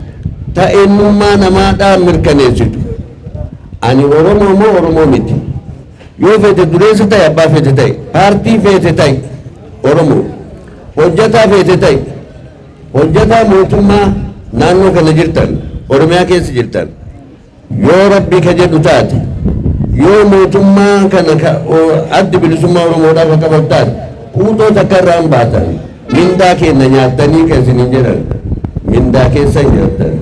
Ta eenyummaa namaadhaa mirkaneessitu. Ani Oromoo moo Oromoo miti? Yoo feete dureessa ta'e, abbaa feete ta'e, paartii feete ta'e, Oromoo. Hojjataa feete ta'e, hojjataa mootummaa naannoo kana jirtan, Oromiyaa keessa jirtan, yoo Rabbi ka jedhu taate, yoo mootummaa kana ka Addi Bilisummaa Oromoodhaaf ka qabatu taate, quuxoo takka irraa hin baatan. Mindaa keenya nyaattanii kan isiniin jedhan, mindaa keessan nyaattan.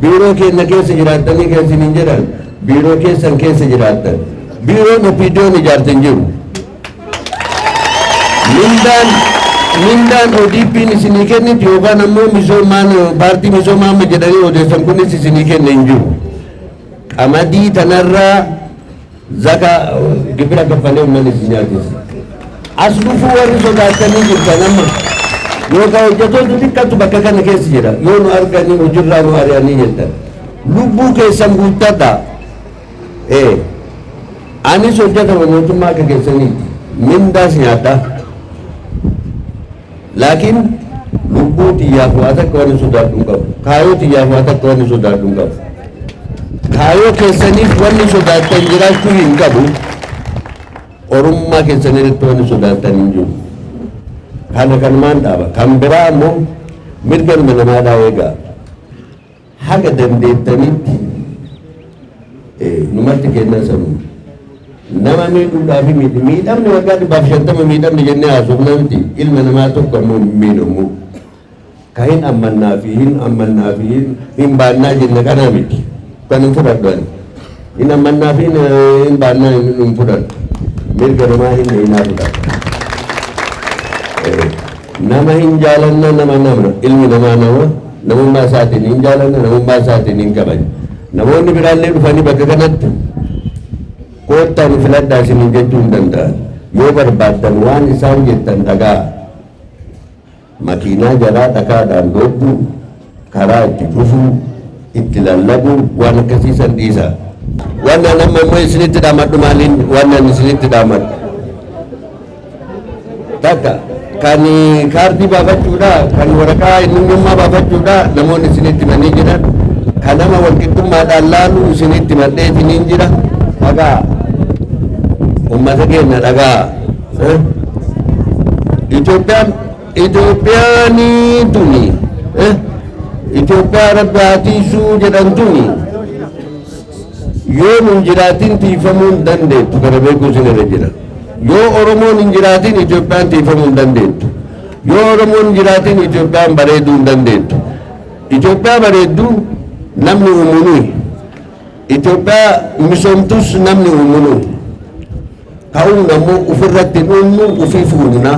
Biiroo keenya keessa jiraattanii kan isiniin jedhan, biiroo keessan keessa jiraattan. Biiroon OPDO'n ijaarte hin jiru. Mindaan ODP'n isinii kennitu yookaan ammoo misoomaan paartii misoomaa amma jedhanii odeessan kunis isinii kenne hin jiru. Qamadii tanarraa zaka gibira kaffalee uummanni isin nyaachisa. As dhufuu warri sodaatanii jirtan amma yookaan hojjettoota xiqqaatu bakka kana keessa jira, yoo nu arganii hojiirraa nu ari'anii jettan. Lubbuu keessan guuttadhaa. Ee, anis hojjetama mootummaa akka keessaniiti. Mindaas nyaadhaa. Laakiin lubbuu xiyyaaf waa takka wanni sodaadhu hin qabu. Kaayoo xiyyaaf waa takka wanni sodaadhu hin qabu. Kaayoo keessaniif wanni sodaattan jiraachuu hin qabu. Oromummaa keessan irratti wanni sodaattan hin jiru. Kana kanumaan dhaaba. Kan biraa ammoo mirga ilma namaadhaa eegaa. Haga dandeettanitti numatti kennaa sanuu. Nama miidhuudhaaf miti. Miidhamni waggaa 150 miidhamni jennee haasofna miti. Ilma namaa tokko ammoo hin miidhamu. Ka hin ammannaa fi hin ammannaa fi hin baannaa jenne kanaa miti. Kan hin fudhadhu ani. Hin ammannaa fi hin baannaa hin fudhadhu. Mirga namaa hin hinaa fudhadhu. Nama hin jaalanna, nama nama ilmi namaa nama namummaa isaatiin hin jaalanna, namummaa isaatiin hin kabajna. Namoonni biraallee dhufanii bakka kanatti koottaa nu filadhaa isiniin jechuu hin danda'an. Yoo barbaaddan waan isaan jettan dhagaa. Makiinaa jaraa dhakaadhaan doobbuu, karaa itti cufuu, itti lallabuu, waan akkasii san dhiisa. Waan an amma immoo isinitti dhaamadhu maaliin waan an isinitti dhaamadhu? Takka kan kaardii baafachuudha, kan waraqaa eenyummaa baafachuudha namoonni isinitti himanii jiran, kan nama walqixxummaadhaan laalu isinitti himadheetiniin jira. Dhagaa, ummata keenya dhagaa. Itoophiyaan Itoophiyaanii tuni Itoophiyaa Rabbi haa tiisuu jedhan tuni yoo nun jiraatin tiifamuu hin dandeettu, kana beekuu isin irra jira. Yoo Oromoon hin jiraatin Itoophiyaan tiifamuu hin dandeettu. Yoo Oromoon hin jiraatin Itoophiyaan bareeduu hin dandeettu. Itoophiyaa bareedduu namni uumu nuyi. Itoophiyaa misoomtus namni uumu nuyi. Ka'uun ammoo ofirratti hin uumnu, ofiif uumna.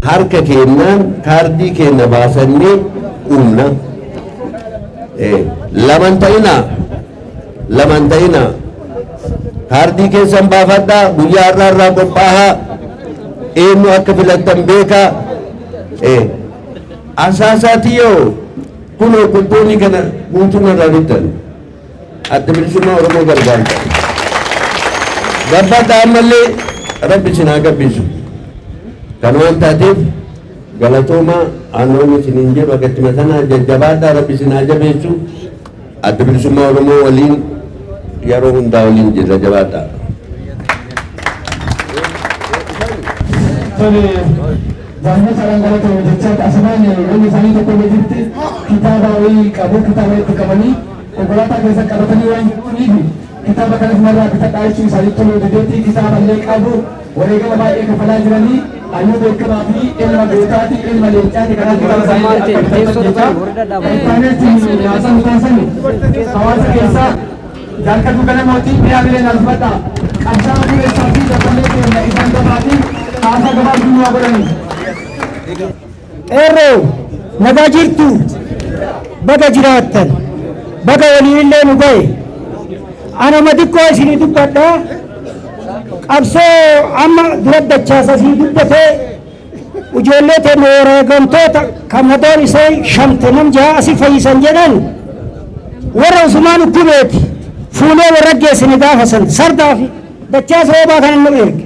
Harka keenyaan kaardii keenya baasannee uumna. Laman ta'inaa, laman ta'inaa. Kaardii keessan baafadhaa, guyyaa har'aa irraa qophaahaa, eenyu akka filattan beekaa. Asaasaati yoo kunoo qulqullii kana guutuun irraa bittan. Adda Bilisummaa Oromoo gargaarta. Gabbadha ammallee, Rabbi isin haa gabbisu. Kan waan taateef galatooma aannoonni isiniin jedhu akkatti matanaa jajjabaadhaa, Rabbi isin haa jabeessu. Adda Bilisummaa Oromoo waliin yeroo hundaa waliin jirra, jabaadhaa. Tole, jaallatadhaan galatoomi jechaa asumaan wanni isaanii tokko illee jirti, kitaaba wayii qabu, kitaaba itti qabanii konkolaataa keessa qabatanii waan jiraniif kitaaba kanas narraa bitadhaa jechuu isaanii toluu dideetti. Kitaaba illee qabu, wareegama baay'ee kafalaa jiranii, hayyuu beekamaa fi ilma gootaati, ilma leencaati. Kanaaf kitaaba isaanii akka bitatan jecha. Intarneetiin haasaa taasisan hawaasa keessaa jaalkatu ganamooti mi'a bileen alfadha qabsaa'aa dureessaa fi daballee keenya isaan gabaatiin haasaa gabaabduu nu haa godhani. Qeerroo, nagaa jirtu? Baga jiraattan, baga waliinillee nu ga'e. Anuma xiqqoo isinii dubbadha. Qabsoo amma dura dachaasa isinii dubbatee ijoollee teenya wareegamtoota kan madoon isee shantamam jaha asi fayyisan jedhan, warra Usumaan Ukkubeeti fuunee warra geessine gaafa san sardaa fi dachaasa hoobaa kana nu erge.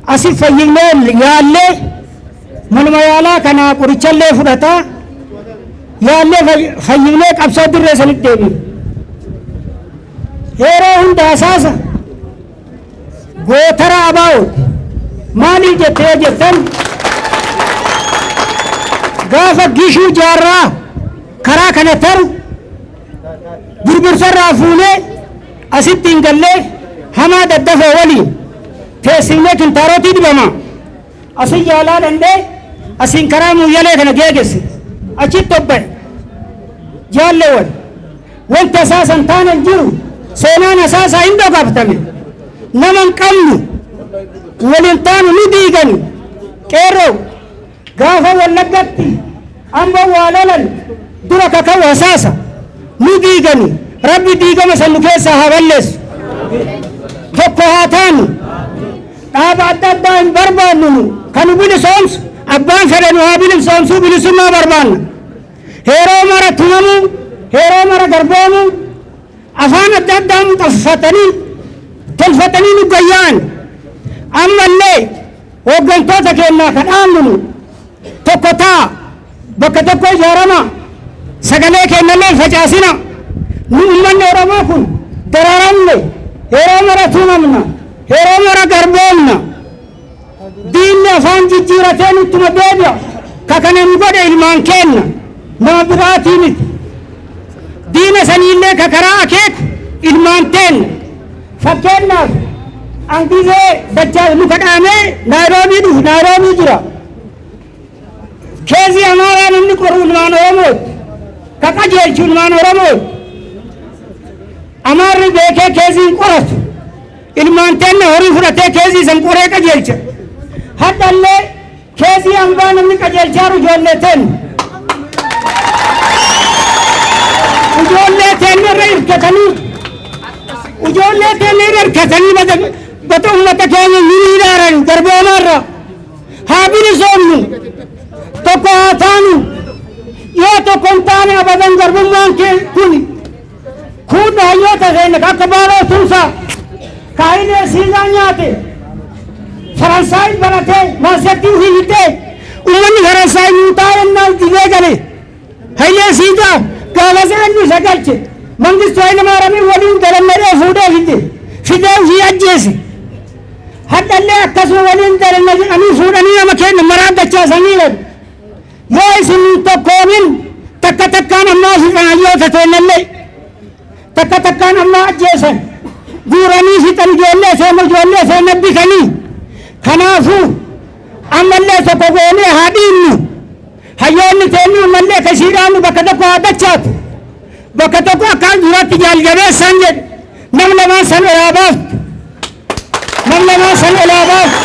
Asi fayyifnee yaallee, manuma yaalaa kanaa qorichallee fudhataa yaallee fayyifnee qabsoo dirree sanitti deebine. Yeroo hunda asaasa gootara abaa'ooti. Maaliif jettee yoo jettan, gaafa Gishuu Jaarraa karaa kana taru Birbirsarraa fuunee asitti hin gallee, hamaa daddafoo waliin teessifnee kintaarotii dibama. Asin yaalaa dandhee asiin karaa Muuyyalee kana geegesse achitti obba'e. Jaalleewwan, wanti asaasan taane hin jiru, seenaan asaasaa hin dhokaftame. Nama hin qabnu, waliin taanu nu diigani. Qeerroo, gaafa Wallaggatti amma waa lolan dura kaka'u hasaasa nu diigani. Rabbi diigama san nu keessaa haa balleessu. Tokko haa taanu. Dhaaba adda addaa hin barbaannu. Nu kan nu bilisoomsu abbaan fedhe nu haa bilisoomsuu, bilisummaa barbaanna. Yeroo mara tumamuu, yeroo mara garboomuu, afaan adda addaa muxaffatanii tolfatanii nu gayya'an. Ammallee hooggantoota keenyaa kan dhaamnu nu tokko ta'a, bakka tokko ijaarama, sagalee keenyallee hin facaasina. Nu ummanni Oromoo kun dararamne, yeroo mara tumamna, yeroo mara garboomna. Diinni afaan jijjiiratee nuttuma deebi'a. Ka kana nu godhe ilmaan keenna, nama biraatii miti. Diina saniillee ka karaa akeeku ilmaan teenna. Fakkeenyaaf, an gizee dachaa luka dhaamee Naayiroobii dhufu, Naayiroobii jira. Keezii Amaaraa namni qoru ilmaan Oromooti. Ka qajeelchu ilmaan Oromooti. Amaarri beekee keezii hin qoratu. Ilmaan teenna horii fudhatee keezii san qoree qajeelcha. Hadhallee keezii hambaa namni qajeelchaaru ijoollee teenna. Ijoollee teenna irra hirkatanii ijoollee teenna irra hirkatanii bata uummata keenya ni ilaalan garboomaarra. Haa bilisoomnu, tokko haa taanu. Yoo tokko hin taane abadan garbummaan kun kun hayyoota keenya akka Baaroo Tumsaa ka Hayilee Siigaa nyaate Faransaay baratee maasattii ofii fixee uummanni Faransaay nuu taa'ennaan didee gale. Hayilee Siigaa gaafas eenyu isa galche? Mangistuu Hayilemaaramiin waliin dalammadhee fuudhee fide fidee ofii ajjeese. Hadhallee akkasuma waliin dalanna jedhanii fuudhanii nama keenya maraa dachaasanii jedhu. Yoo isin hin tokkoomin takka takkaan ammaa fixan hayyoota teennallee takka takkaan ammaa ajjeesan guuranii fixan ijoollee seena ijoollee seena bitanii. Kanaafuu ammallee tokko goonee haa dhiinnu. Hayyoonni teenyu ammallee ka ishii dhaabnu bakka tokko haa dachaatu. Bakka tokko akka duratti jaaljabeessaan jedhu nam lamaan san olaa baaftu. Nam lamaan san olaa baaftu.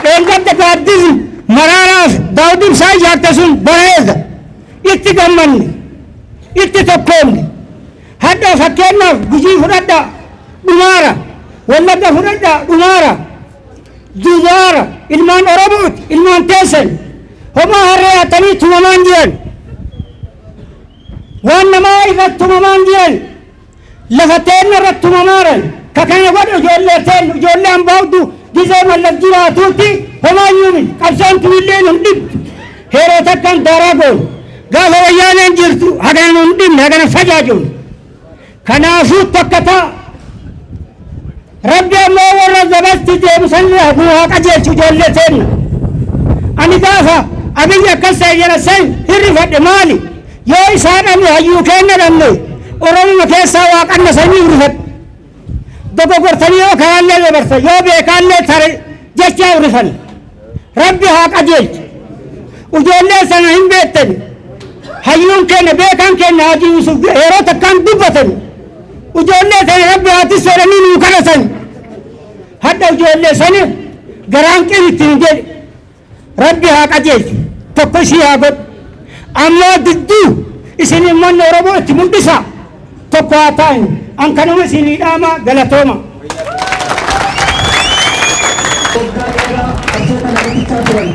Dheengadda gaaddisni Maraaraaf Daawud Ibsaa ijaarte sun bareeda. Itti gammanne. Itti tokkoomne. Hadha fakkeenyaaf Gujii fudhadhaa dhumaara. Wallagga fudhadhaa dhumaara. Dubaara ilmaan Oromooti ilmaan teessan. Homaa harree hatanii tumamaan jiran. Waan namaa irratti tumamaan jiran. Lafa teenna irratti tumamaaran. Ka kana godhu ijoollee teennu ijoollee hambaa hudduu gizee Mallas jiraatuutti homaayyuu miti. Qabsoon tunillee nun dhibdu. Heeroo takkaan daaraa goonu. Gaafa Wayyaaneen jirtu hagana nun dhibne, hagana fajaajofne. Kanaafuu takka ta'a. Rabbi ammoo warra dabatti deemu san nu haa qajeelchu ijoollee teenna. Ani gaafa Abiyyi akkas ta'e jedha san hirrifadhe. Maali? Yoo isaa dhabne, hayyuu keenya dhabne, Oromuma keessaa waaqanna sanyii hirrifadhe. Dogoggortanii yoo karaallee dabarsan yoo beekaallee tare jecha hirrifan. Rabbi haa qajeelchu. Ijoollee sana hin beektani. Hayyuun keenya beekaan keenya Haji Yusuf yeroo takkaan dubbatan. Ijoollee sana Rabbi haa tissu jedhanii nuu kadhatan. Hadha ijoollee sana garaan qiritti hin jedhe. Rabbi haa qajeelchu. Tokko ishii haa godhu. Ammoo didduu isin uummanni Oromoo itti mul'isa. Tokko haa ta'an. An kanuma isinii dhaama, galatooma. Waggaa dheeraa qabsoo kana irratti turan.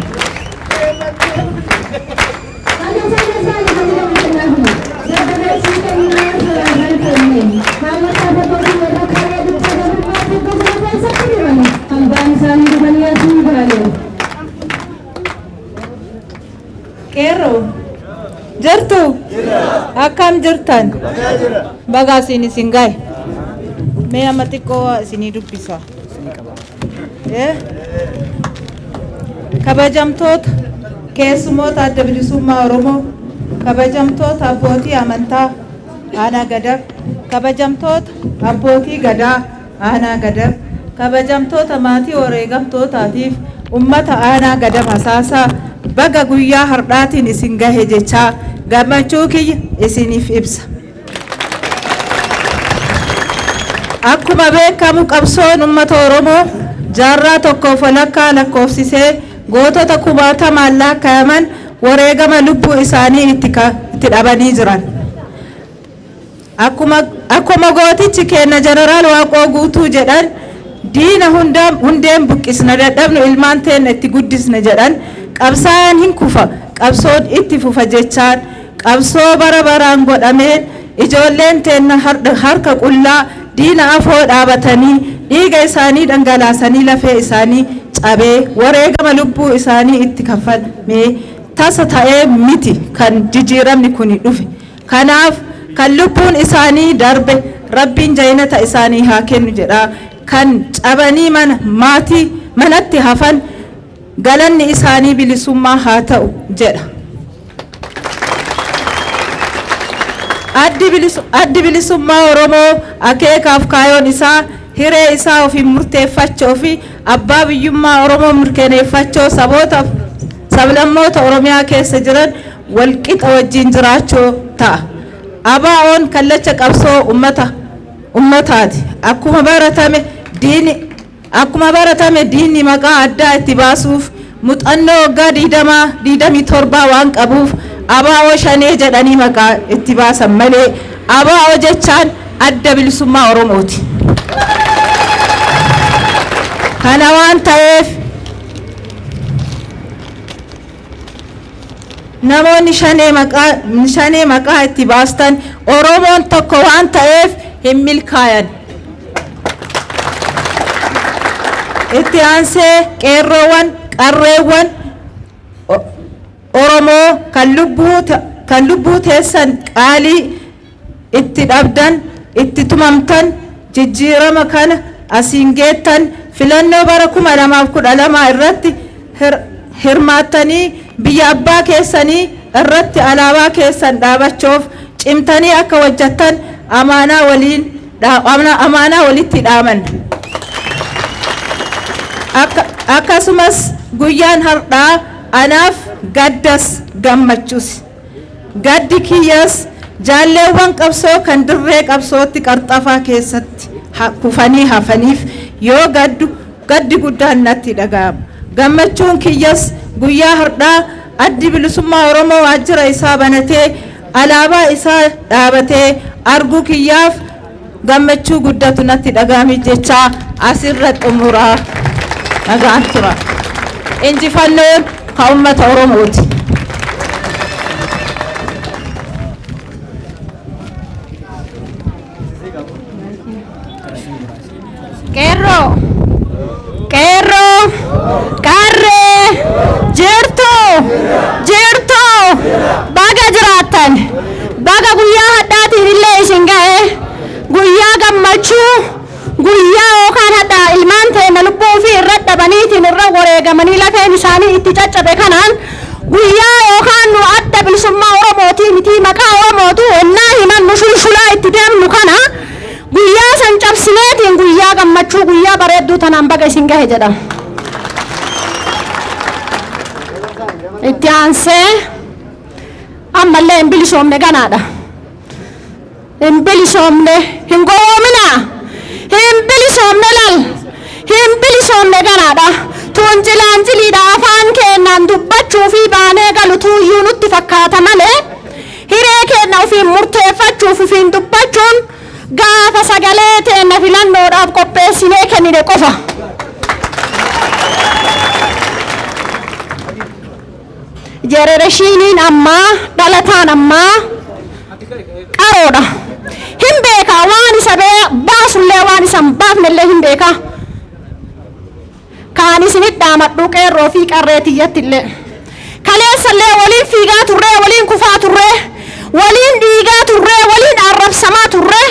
Qeerroo jirtu, akkam jirtan? Bagaa isin isin gahe. Mee amma xiqqoo isinii dubbisa. Kabajamtoota keessumoota Adda Bilisummaa Oromoo, kabajamtoota abbootii amantaa aanaa Gadab, kabajamtoota abbootii gadaa aanaa Gadab, kabajamtoota maatii wareegamtootaatiif ummata aanaa Gadab Hasaasaa, baga guyyaa hardhaatiin isin gahe jechaa gammachuu kiyya isiniif ibsa. Akkuma beekamu qabsoon ummata Oromoo jaarraa tokkoof walakkaa lakkoofsisee gootota kumaatamaan laakkayaman wareegama lubbuu isaanii itti dhabanii jiran. Akkuma gootichi keenya Jeneraal Waaqoo Guutuu jedhan, diina hundeen buqqisna, dadhabnu ilmaan teenna itti guddisna jedhan, qabsaa'aan hin kufa, qabsoon itti fufa jechaan qabsoo bara baraan godhameen ijoolleen teenna harka qullaa diina afoo dhaabatanii dhiiga isaanii dhangalaasanii lafee isaanii cabee wareegama lubbuu isaanii itti kaffalmee tasa ta'ee miti kan jijjiiramni kun dhufe. Kanaaf kan lubbuun isaanii darbe Rabbiin jaynata isaanii haa kennu jedha. Kan cabanii mana maatii manatti hafan galanni isaanii bilisummaa haa ta'u jedha. Addi Bilisummaa Oromoo akeekaaf kaayoon isaa hiree isaa ofiin murteeffachuu fi abbaa biyyummaa Oromoo mirkaneeffachuu saboota sablammoota Oromiyaa keessa jiran walqixa wajjin jiraachuu ta'a. ABO'n kallacha qabsoo ummata ummataati. Akkuma baratame diinni maqaa addaa itti baasuuf muuxannoo waggaa 20 27 waan qabuuf ABO shanee jedhanii maqaa itti baasan malee ABO jechaan Adda Bilisummaa Oromooti. Kana waan ta'eef, namoonni shanee maqaa itti baastan, Oromoon tokko waan ta'eef hin milkaayan. Itti aansee, qeerroowwan, qarreewwan Oromoo kan lubbuu teessan qaalii itti dhabdan, itti tumamtan, jijjiirama kana asiin geettan, filannoo bara 2012 irratti hirmaattanii biyya abbaa keessanii irratti alaabaa keessan dhaabachuuf cimtanii akka hojjettan amaanaa walitti dhaaman. Akkasumas guyyaan har'aa anaaf gaddas gammachuus. Gaddi kiyyas jaalleewwan qabsoo kan dirree qabsootti qarxafaa keessatti kufanii hafaniif yoo gaddu gaddi guddaan natti dhaga'ama. Gammachuun kiyyas guyyaa har'aa Addi Bilisummaa Oromoo waajjira isaa banatee alaabaa isaa dhaabatee arguu kiyyaaf gammachuu guddatu natti dhaga'ame jechaa asirra xumuraa, nagaan tura. Injifannoon ka uummata Oromooti. Qeerroo, qeerroo, qarree, jirtu, jirtu, baga jiraattan, baga guyyaa hadhaatiin illee isin ga'e, guyyaa gammachuu, guyyaa yookaan hadhaa ilmaan teenya lubbuu ofii irra dhabaniitiin irra wareegamanii lafeen isaanii itti caccabe kanaan, guyyaa yookaan nu Adda Bilisummaa Oromootii miti, maqaa Oromootu ennaa himan nu shulshulaa itti deemnu kana, guyyaa san cabsineetiin guyyaa gammachuu, guyyaa bareedduu tanaan baga isin gahe jedhama. Itti aansee ammallee hin bilisoomne ganaadha. Hin bilisoomne, hin gowwoomina. Hin bilisoomne lal. Hin bilisoomne ganaadha. Tun jilaanjiliidha, afaan keenyaan dubbachuu fi baanee galu tuuyyuu nutti fakkaata malee, hiree keenya ofiin murteeffachuuf ofiin dubbachuun gaafa sagalee teenna filannoodhaaf qopheessinee kennine qofa. Generationiin ammaa dhalataan ammaa qaroodha. Hin beekaa, waan isa baasullee waan isa hin baafnellee hin beekaa. Kaan isinit dhaamadhu, qeerroo fi qarree tiyyatti illee. Kaleessallee waliin fiigaa turree, waliin kufaa turree, waliin dhiigaa turree, waliin arrabsamaa turree.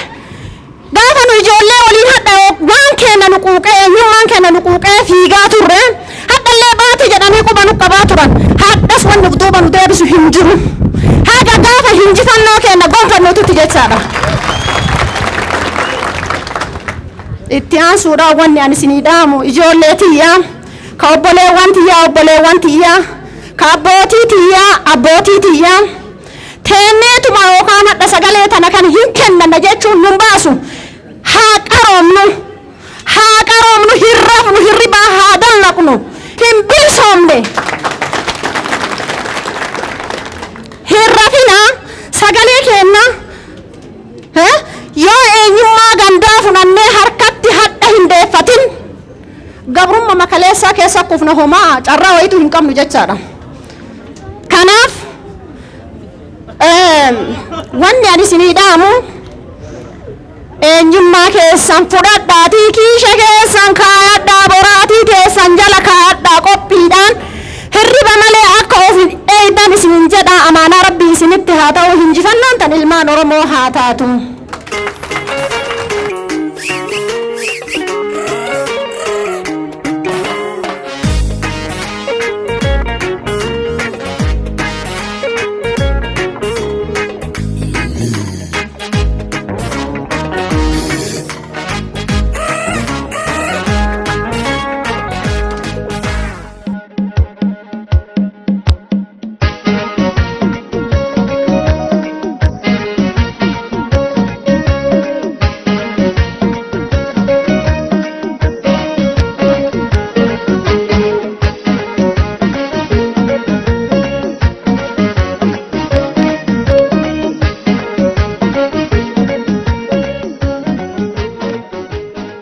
Gaafa nu ijoollee waliin hadha waan keenya nu quuqee, eenyummaan keenya nu quuqee fiigaa turre, hadhallee baate jedhanii quba nu qabaa turan. Hadhas wanni of duuba nu deebisu hin jiru. Haga gaafa hinjifannoo keenya gonfannuututti jechaadha. Itti aansuudhaan wanni ani isinii dhaamu, ijoollee tiyyaa, ka obboleewwan tiyyaa, obboleewwan tiyyaa, ka abbootii tiyyaa, abbootii tiyyaa, teenneetuma yookaan hadha sagalee tana kan hin kennanna jechuun nun baasu. Haa qaroomnu, haa qaroomnu, hin rafnu, hirribaa haa dallaqnu. Hin bilisoomne, hin rafina. Sagalee kenna yoo eenyummaa gandaa fudhannee harkatti hadha hin deeffatin, gabrummaa makaleessaa keessa kufna, homaa carraa wayitu hin qabnu jechaadha. Kanaaf wanni ani isinii dhaamu, eenyummaa keessan fudhadhaatii kiisha keessan kaayadhaa, boraatii teessan jala kaayadhaa, qophiidhaan hirriba malee akka of eeydan isinin jedha. Amaanaa Rabbii isinitti haa ta'u. Hinjifannoon tan ilmaan Oromoo haa taatu.